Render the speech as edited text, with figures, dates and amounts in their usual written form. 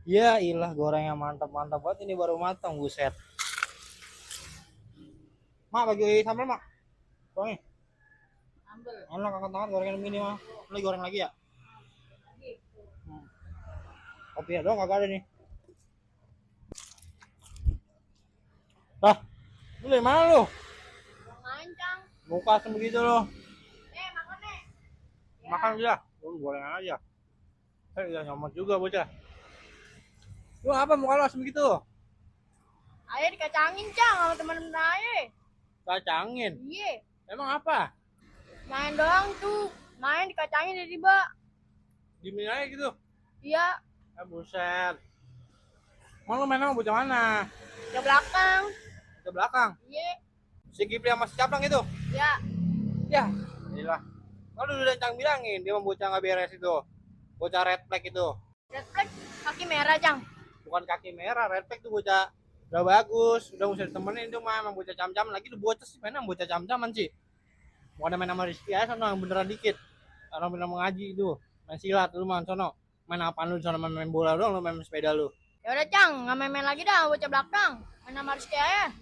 Ya ilah gorengnya mantap-mantap banget ini baru matang buset. Mak bagi sambal mak. Soalnya Ambil enak angkat tangan gorengan begini mah. Lu goreng lagi ya? lagi. Hmm. Kopi ya dong kagak ada nih. Lah, lu dari mana lu? Mau ngancang. Muka asem begitu lu. Makan nih. Ya. Makan aja. Lu gorengan aja. Ya nyomot juga bocah. Lu apa muka lu asem gitu? Ayo dikacangin, Cang, sama temen-temen ayo. Kacangin. Iya. Emang apa? Main doang tuh. Main dikacangin tiba-tiba. Dimin aja gitu. Iya. Buset. Emang lu main sama bocah mana? Ke belakang. Ke belakang. Iya. Si Kipri sama si Caplang itu. Ya. Ya, inilah. Kalau udah Cang bilangin dia bocah nggak beres itu. Bocah red flag itu. Red flag kaki merah, Cang. Bukan kaki merah, red flag tuh bocah udah bagus, udah mesti ditemenin itu mah emang bocah cam-cam lagi tuh bocah sih main sama bocah cam-caman sih. Bukan main sama Rizky aja sono yang beneran dikit. Orang bener mengaji itu. Main silat lu mah sono. Main apaan lu sono main bola doang lu main sepeda lu. Ya udah, Cang, nggak main-main lagi dah bocah belakang. Main sama Rizky aja.